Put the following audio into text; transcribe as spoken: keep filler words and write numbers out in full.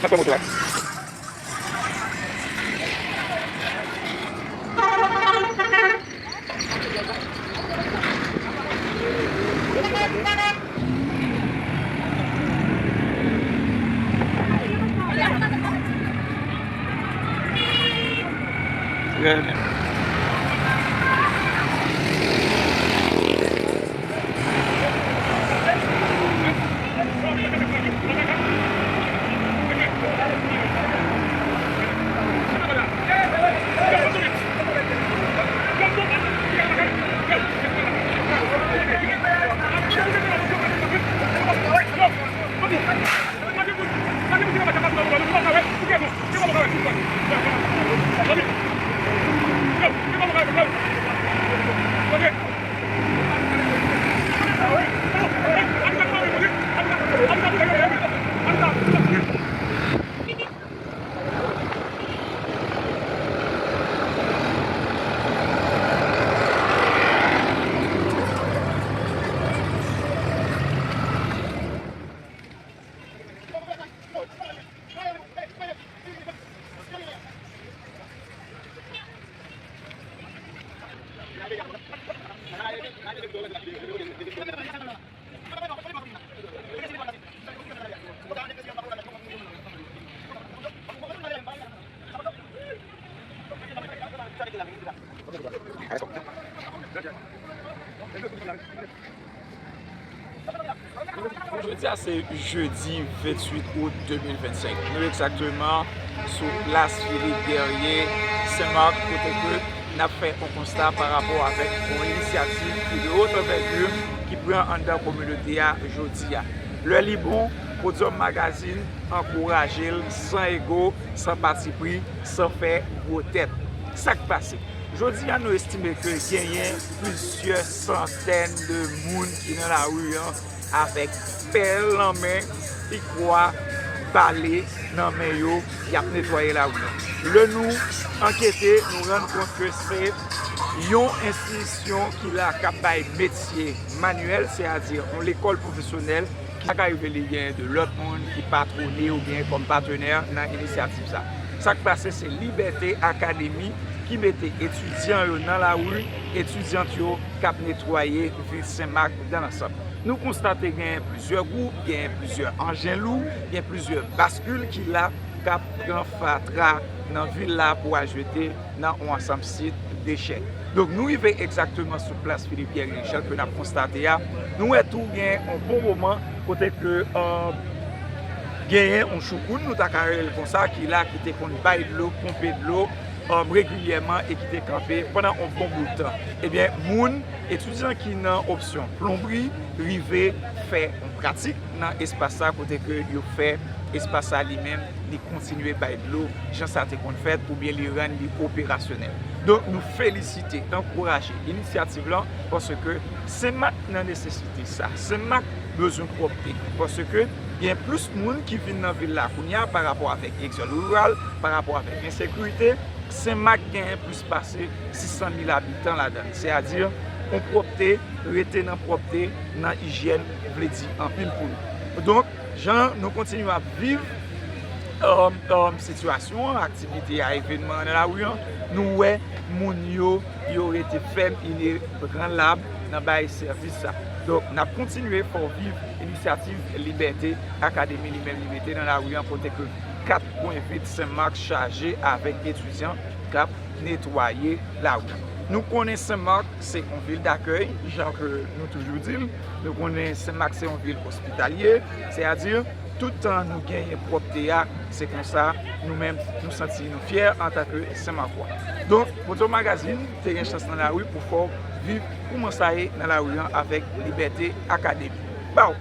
Sa fè moto a. Jodi a se jedi venntuit out de mil vennsenk. Nou egzakteman sou plas Philippe Guerrier, Senmak, kote ke n ap fè yon konsta pa rapò avèk yon inisyativ ki de haute envergure ki pran anndan kominote a jodi a. Lè li bon, Podium Magazine ankouraje l san ego, san patipri, san fè gwo tèt. Sa k pase? Jodi a, nou estime ke genyen plizyè santèn de moun ki nan lari an avèk pèl nan men, pikwa, bale nan men yo, y ap netwaye lari an. Lè nou ankete, nou rann kont ke se yon enstitisyon ki la k ap bay metye manyèl, sètadi yon lekòl pwofesyonèl, ki sa ka rive li gen de lòt moun ki patwone oubyen kòm patnè nan inisyativ sa. Sa k pase, se Libète Akademi ki mete etidyan yo nan lari, etidyant yo k ap netwaye vil Senmak dan lansanm. Nou konstate gen plizyè gwoup, gen plizyè anjen lou, gen plizyè baskil ki la k ap pran fatra nan vil la pou al jete nan yon ansanm sit dechè. Donk, nou rive egzakteman sou plas Philippe Guerrier, jan ke n ap konstate a. Nou wè tou gen yon bon moman kote ke, euh, genyen yon choukoun, nou ta ka rele l konsa, ki la, ki te konn bay dlo, ponpe dlo, um, regilyèman e ki te kanpe pandan yon bon bout tan. Ebyen, moun, etidyan ki nan opsyon plonbri, rive fè yon pratik nan espas sa kote ke yo fè espas sa li menm, li kontinye bay dlo jan sa te konn fèt oubyen li rann li operasyonèl. Donk, nou felisite, ankouraje inisyativ lan paske Senmak nan nesesite sa. Senmak bezwen pwòpte paske gen plis moun ki vin nan vil la kounye a pa rapò avèk egzòd riral, pa rapò avèk ensekirite. Senmak genyen plis pase sis san mil abitan ladan l. Sètadi, yon pwòpte, rete nan pwòpte, nan ijyèn, vle di anpil pou nou. Donk, jan nou kontinye ap viv, um, um, sitiyasyon an, aktivite a, evènman an nan lari an, nou wè moun yo, yo rete fèm, inebranlab nan bay sèvis sa. Donk, n ap kontinye fè w viv inisyativ Libète Akademi li menm li mete nan lari an kote ke kat kwen vit Senmak chaje avèk etidyan k ap netwaye lari. Nou konnen Senmak se yon vil dakèy, jan ke nou toujou di l. Nou konnen Senmak se yon vil ospitalye, sètadi tout tan nou genyen pwòpte a, se konsa nou menm nou santi nou fyè antanke Senmakwa. Donk, Podium Magazine te gen chans nan lari pou fè w viv kouman sa ye nan lari an avèk Libète Akademi. Baw!